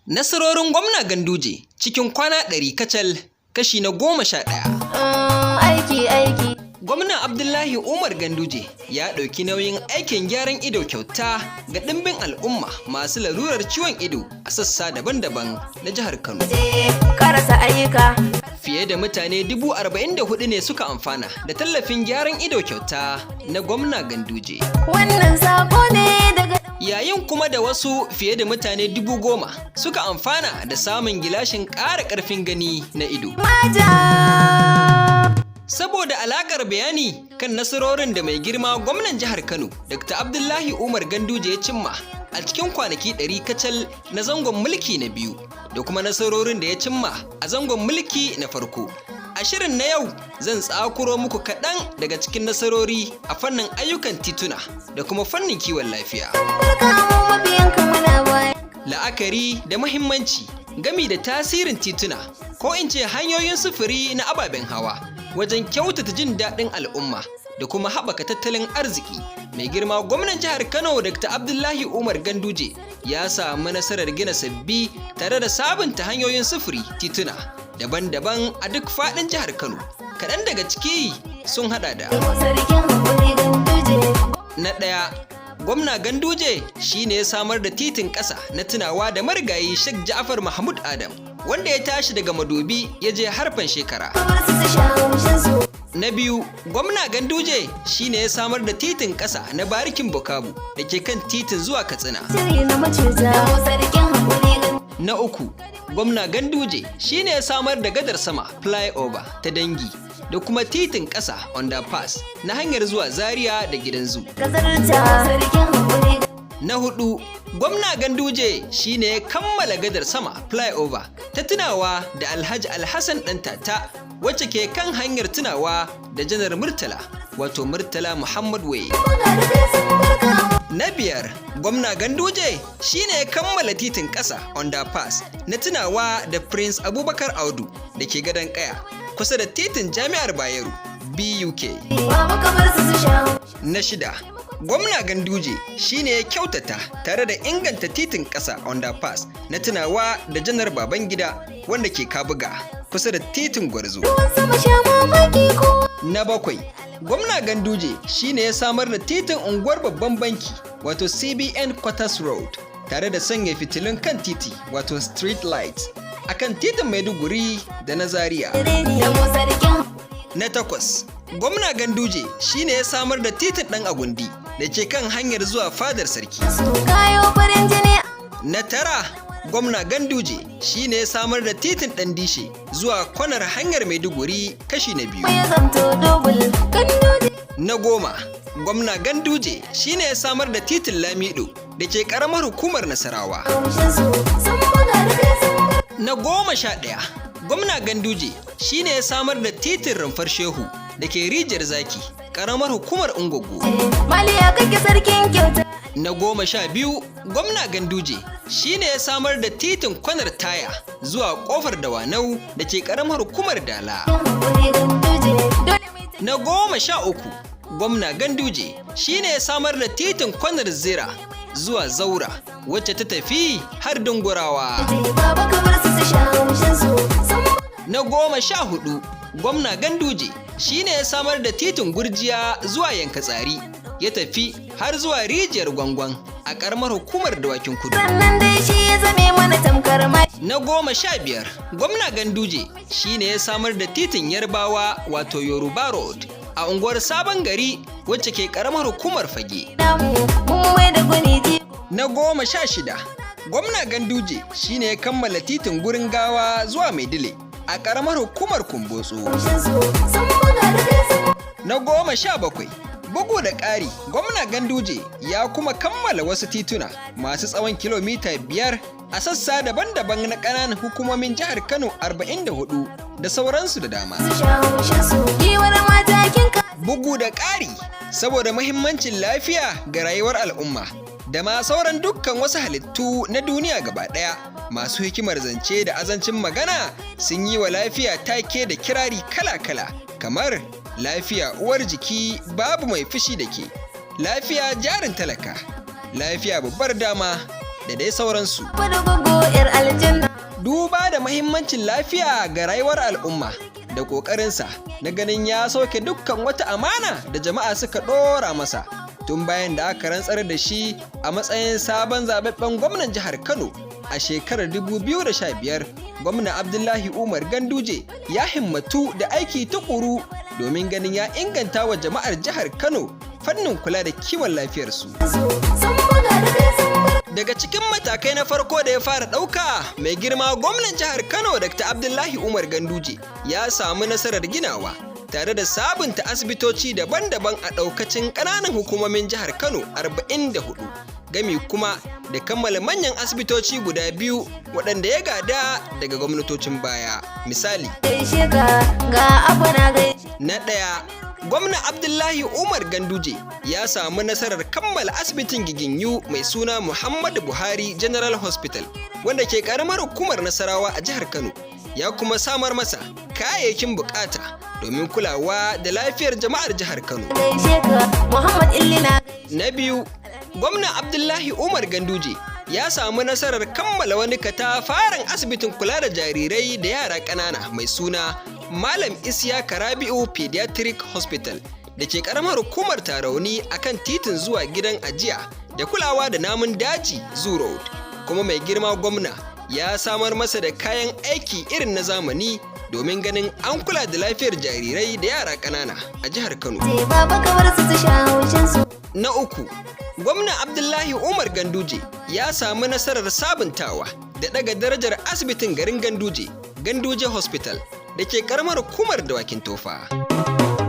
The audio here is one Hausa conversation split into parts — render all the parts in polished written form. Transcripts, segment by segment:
Nasarorin Gwamna Ganduje cikin kwana 100 kacal, kashi na 11. Aiki aiki. Gwamna Abdullahi Umar Ganduje ya ɗauki nauyin aikin gyaran ido kyauta ga ɗimbin al'umma masu larurar ciwon ido a sassa daban-daban na jihar Kano. Karasa ayyuka. Fiye da mutane 44,000 ne suka amfana da tallafin gyaran ido kyauta na Gwamna Ganduje. Wannan sako ne daga Yayin kuma da wasu fiye da mutane 10,000 suka amfana da samun gilashin ƙara ƙarfin gani na ido. Mata. Saboda alakar bayani kan nasarorin da mai girma gwamnan jihar Kano, Dr. Abdullahi Umar Ganduje, ya cimma a cikin kwanaki 100 kacal na zangon mulki na biyu da kuma nasarorin da ya cimma a zangon mulki na farko. A shirin na yau zan tsakuro muku kaɗan daga cikin nasarori a fannin ayyukan tituna da kuma fannin kiwon lafiya. Barka mu mabiyanka, muna baya. La'akari da mahimmanci gami da tasirin tituna, ko in ce hanyoyin sufuri na ababen hawa, wajen kyautata jin daɗin al'umma da kuma haɓaka tattalin arziki, mai girma gwamnan jihar Kano, Dr. Abdullahi Umar Ganduje, ya samu nasarar gina sabbi tare da sabunta hanyoyin sufuri, tituna daban-daban a duk faɗin jihar Kano. Kaɗan daga ciki sun haɗa da: Sarkin haƙuri Ganduje. Na ɗaya, Gwamna Ganduje shi ne ya samar da titin ƙasa na tunawa da marigayi Sheikh Ja'far Mahmud Adam, wanda ya tashi daga Madobi ya je har Panshekara. Bar su su sha haushin su. Na biyu, Gwamna Ganduje shi ne ya samar da titin ƙasa na Barikin Bukabu da ke kan titin zuwa Katsina. Shiri na macuta. Sarkin haƙuri Ganduje. Na uku, Gwamna Ganduje shi ne ya samar da gadar sama, flyover, ta Dangi da kuma titin ƙasa, underpass, na hanyar zuwa Zaria da Gidan Zu. Kasarta. Sarkin haƙuri. Na hudu, Gwamna Ganduje shine ya kammala gadar sama, flyover, ta tunawa da Alhaji Alhassan Ɗantata, wacce ke kan hanyar tunawa da Janar Murtala, wato Murtala Muhammad Way. Na biyar, Gwamna Ganduje shine ya kammala titin ƙasa, underpass, na tunawa da Prince Abubakar Audu da ke Gadon Kaya kusa da titin Jami'ar Bayero, BUK. Na shida, Gwamna Ganduje shine ya kyautata tare da inganta titin ƙasa, underpass, na tunawa da Janar Babangida wanda ke Kabuga kusa da titin Gwarzo. Na bakwai, Gwamna Ganduje shine ya samar da titin unguwar Babban Banki, wato CBN Quarters Road, tare da sanya fitilun kan titi, wato street lights, akan titin Maiduguri da na Zaria. Na takwas, Gwamna Ganduje shine ya samar da titin Ɗan Agundi da ke kan hanyar zuwa fadar sarki. Na tara, Gwamna Ganduje shine ya samar da titin Ɗan Dishe zuwa kwanar hanyar Maiduguri, kashi na biyu. Na 10, Gwamna Ganduje shine ya samar da titin Lamido da ke ƙaramar hukumar Nasarawa. Na 11, Gwamna Ganduje shine ya samar da titin Rumfar Shehu da ke Rijiyar Zaki, ƙaramar hukumar Ungogo. Na 12, Gwamna Ganduje shine ya samar da titin Kwanar Taya zuwa Ƙofar Dawanau da ke ƙaramar hukumar Dala. Na 13, Gwamna Ganduje shine ya samar da titin Kwanar Zira zuwa Zaura, wacce ta tafi har Dungurawa. Na 14, Gwamna Ganduje shine ya samar da titin Gurjiya zuwa Yankatsari, ya tafi har zuwa Rijiyar Gwangwan a ƙaramar hukumar Dawakin Kudu. Sannan dai shi ya zame mana tamkar mashi. Na 15, Gwamna Ganduje shine ya samar da titin Yarbawa, wato Yoruba Road, a unguwar Sabon Gari wacce ke ƙaramar hukumar Fage. Namu mun mai da gwani ji. Na 16, Gwamna Ganduje shine ya kammala titin Gurin Gawa zuwa Maidile a ƙaramar hukumar Kumbotso. Shin su sun buga da kai sun Na 17, bugu da ƙari, Gwamna Ganduje ya kuma kammala wasu tituna masu tsawon kilomita 5 a sassa daban-daban na ƙananan hukumomin jihar Kano 44 da sauransu da dama. Su sha haushin su. Giwar matakin ka. Bugu da ƙari, saboda muhimmancin lafiya ga rayuwar al'umma da ma sauran dukkan wasu halittu na duniya gaba ɗaya, masu hikimar zance da azancin magana sun yi wa lafiya take da kirari kala-kala, kamar "lafiya uwar jiki, babu mai fushi da ke", "lafiya jarin talaka", "lafiya babbar dama", da dai sauransu. Gwada gogo yar aljanna. mahimmancin lafiya ga rayuwar al'umma da ƙoƙarinsa na ganin ya sauke dukkan wata amana da jama'a suka ɗora masa tun bayan da aka rantsar da shi a matsayin sabon zaɓaɓɓen gwamnan jihar Kano a shekarar 2015, gwamna Abdullahi Umar Ganduje ya himmatu da aiki tukuru domin ganin ya inganta wa jama'ar jihar Kano fannin kula da kiwon lafiyarsu. Sun buga da kai sun bar. Daga cikin matakai na farko da ya fara ɗauka, mai girma gwamnan jihar Kano Dr. Abdullahi Umar Ganduje ya samu nasarar ginawa tare da sabunta asibitoci daban-daban a ɗaukacin ƙananan hukumomin jihar Kano 44. Gami kuma da kammala manyan asibitoci guda biyu waɗanda ya gada daga gwamnatocin baya. Misali, Gaishe ka ga Abba na gaishe. Na ɗaya, gwamna Abdullahi Umar Ganduje ya samu nasarar kammala asibitin Giginyu mai suna Muhammadu Buhari General Hospital, wanda ke ƙaramar hukumar Nasarawa a jihar Kano, ya kuma samar masa kayayyakin bukata domin kulawa da lafiyar jama'ar jihar Kano. Gaishe ka Muhammad Illina. Na biyu, gwamna Abdullahi Umar Ganduje ya samu nasarar kammala wani katafaren asibitin kula da jarirai da yara ƙanana mai suna Malam Isya Karabi'u Pediatric Hospital da ke ƙaramar hukumar Tarauni a kan titin zuwa gidan ajiya da kulawa da namun daji, Zoo Road. Kuma mai girma gwamna ya samar masa da kayan aiki irin na zamani domin ganin an kula da lafiyar jarirai da yara ƙanana a jihar Kano. Ce baba kamar su su sha haushin su. Na uku, gwamna Abdullahi Umar Ganduje ya samu nasarar sabuntawa da ɗaga darajar asibitin garin Ganduje, Ganduje Hospital, da ke karamar hukumar Dawakin Tofa.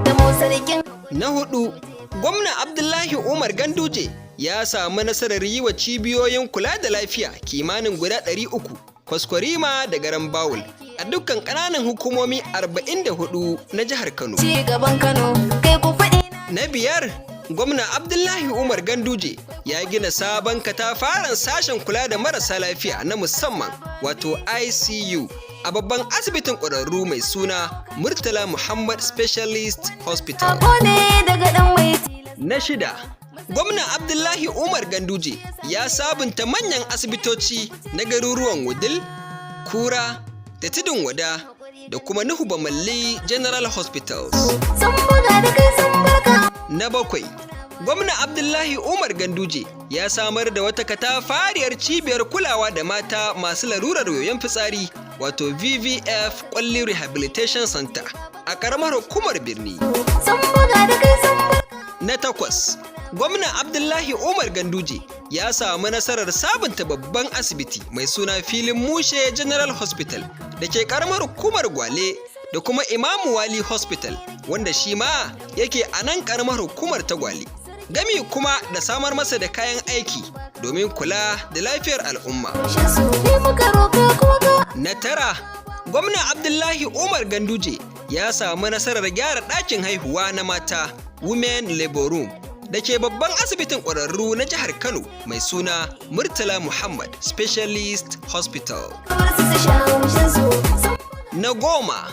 Da mu sarkin. Na hudu, gwamna Abdullahi Umar Ganduje ya samu nasarar yi wa cibiyoyin kula da lafiya kimanin guda 300 kwaskwarima da garan bawul a dukkan ƙananan hukumomi 44 na jihar Kano. Ci gaban Kano kai ku faɗi. Na biyar, gwamna Abdullahi Umar Ganduje ya gina sabon katafaren sashen kula da marasa lafiya na musamman, wato ICU, a babban asibitin ƙwararru mai suna Murtala Muhammad Specialist Hospital. Sako ne daga ɗan mai tilas. Na shida, gwamna Abdullahi Umar Ganduje ya sabunta manyan asibitoci na garuruwan Wudil, Kura da Tudun Wada da kuma Nuhu Bamalli General Hospitals. Sun buga da kai sun barka. Na bakwai, gwamna Abdullahi Umar Ganduje ya samar da wata katafariyar cibiyar kulawa da mata masu larurar yoyon fitsari, wato VVF Kwalli Rehabilitation Center, a ƙaramar hukumar Birni. Sun buga da kai sun barka. Na takwas, gwamna Abdullahi Umar Ganduje ya samu nasarar sabunta babban asibiti mai suna Filin Mushe General Hospital da ke karamar hukumar Gwale da kuma Imamu Wali Hospital, wanda shi ma yake a nan karamar hukumar ta Gwale. Gami kuma da samar masa da kayan aiki domin kula da lafiyar al'umma. Haushin su ne muka roka kuma ka. Na tara, gwamna Abdullahi Umar Ganduje ya samu nasarar gyara ɗakin haihuwa na mata, Women Labor Room, da ke babban asibitin ƙwararru na jihar Kano mai suna Murtala Muhammad Specialist Hospital. Kamar su su sha haushin su. Sun Na goma,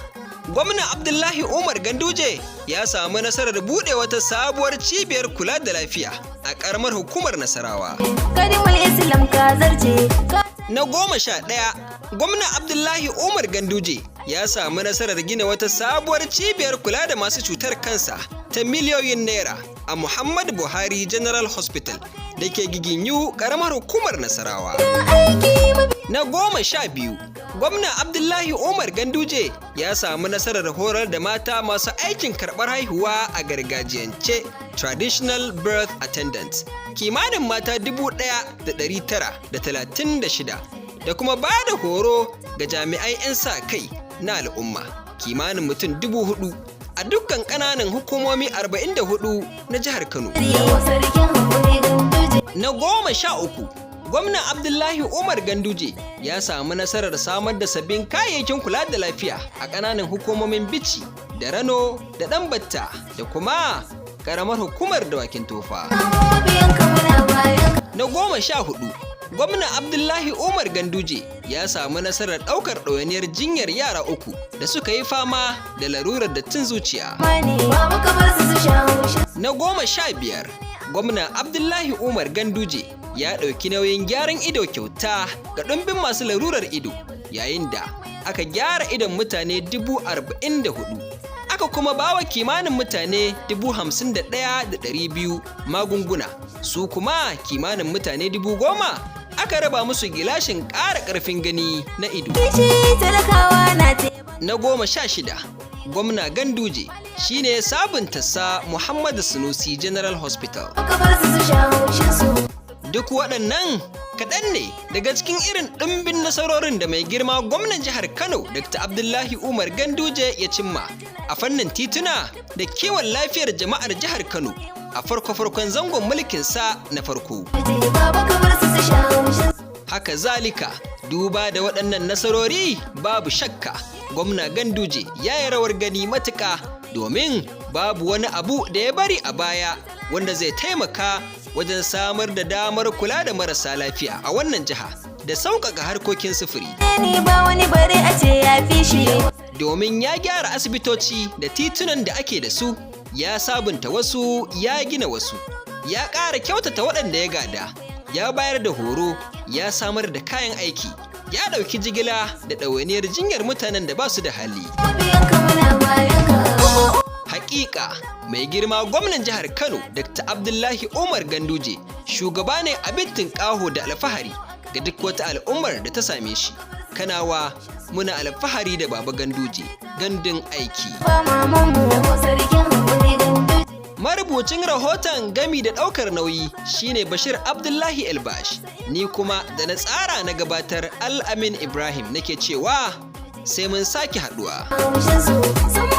gwamna Abdullahi Umar Ganduje ya samu nasarar buɗe wata sabuwar cibiyar kula da lafiya a ƙaramar hukumar Nasarawa. Kadimul Islam ka zarce. Ka Na 11, gwamna Abdullahi Umar Ganduje ya samu nasarar gina wata sabuwar cibiyar kula da masu cutar kansa ta miliyoyin naira a Muhammad Buhari General Hospital da ke Giginyu, ƙaramar hukumar Nasarawa. Aiki mafi. Na 12, gwamna Abdullahi Umar Ganduje ya samu nasarar horar da mata masu aikin karɓar haihuwa a gargajiyance, traditional birth attendants, kimanin mata 1,936, da kuma ba da horo ga jami'ai 'yan sa kai na al'umma kimanin mutum 4,000 a dukkan ƙananan hukumomi 44 na jihar Kano. Sarkin haƙuri Ganduje. Na 13, gwamna Abdullahi Umar Ganduje ya samu nasarar samar da sabbin kayayyakin kula da lafiya a ƙananan hukumomin Bichi da Rano da Ɗanbatta da kuma ƙaramar hukumar Dawakin Tofa. Mabiyanka muna bayan ka. Na 14, gwamna Abdullahi Umar Ganduje ya samu nasarar ɗaukar ɗawainiyar jinyar yara uku da suka yi fama da larurar dattin zuciya. Mani ba muka bar su su sha haushin. Na 15, gwamna Abdullahi Umar Ganduje ya ɗauki nauyin gyaran ido kyauta ga ɗumbin masu larurar ido, yayin da Aka gyara idon mutane 44,000. Aka kuma bawa kimanin mutane 51,200 magunguna, su kuma kimanin mutane 10,000 aka raba musu gilashin ƙara ƙarfin gani na ido. Kishi talakawa na taimakon. Na 16, Gwamna Ganduje shine ya sabunta Sir Muhammadu Sunusi General Hospital. Muka bar su su sha haushin su. Duk waɗannan kaɗan ne daga cikin irin ɗimbin nasarorin da mai girma gwamnan jihar Kano Dr. Abdullahi Umar Ganduje ya cimma a fannin tituna da kiwon lafiyar jama'ar jihar Kano a farko-farkon zangon mulkinsa na farko. Baba ka bar su su sha haushin su. Haka zalika, duba da waɗannan nasarori, babu shakka gwamna Ganduje ya yi rawar gani matuƙa, domin babu wani abu da ya bari a baya wanda zai taimaka wajen samar da damar kula da marasa lafiya a wannan jiha da sauƙaƙa harkokin sufuri. Ni ba wani bare a ce ya fi shi. Domin ya gyara asibitoci da titunan da ake da su, ya sabunta wasu, ya gina wasu, ya ƙara kyautata waɗanda ya gada, ya bayar da horo, ya samar da kayan aiki, ya ɗauki jigila da ɗawainiyar jinyar mutanen da ba su da hali. Mabiyanka muna bayanka. Hakika mai girma gwamnan jihar Kano Dr. Abdullahi Umar Ganduje shugaba ne abin tinƙaho da alfahari ga duk wata al'ummar da ta same shi. Kanawa muna alfahari da Baba Ganduje, gandun aiki. Ba mamanmu sarkin haƙuri Ganduje. Marubucin rahoton gami da ɗaukar nauyi shine Bashir Abdullahi Elbash, ni kuma da na tsara na gabatar, Al-Amin Ibrahim, nake cewa sai mun sake haɗuwa. Haushin su. Sun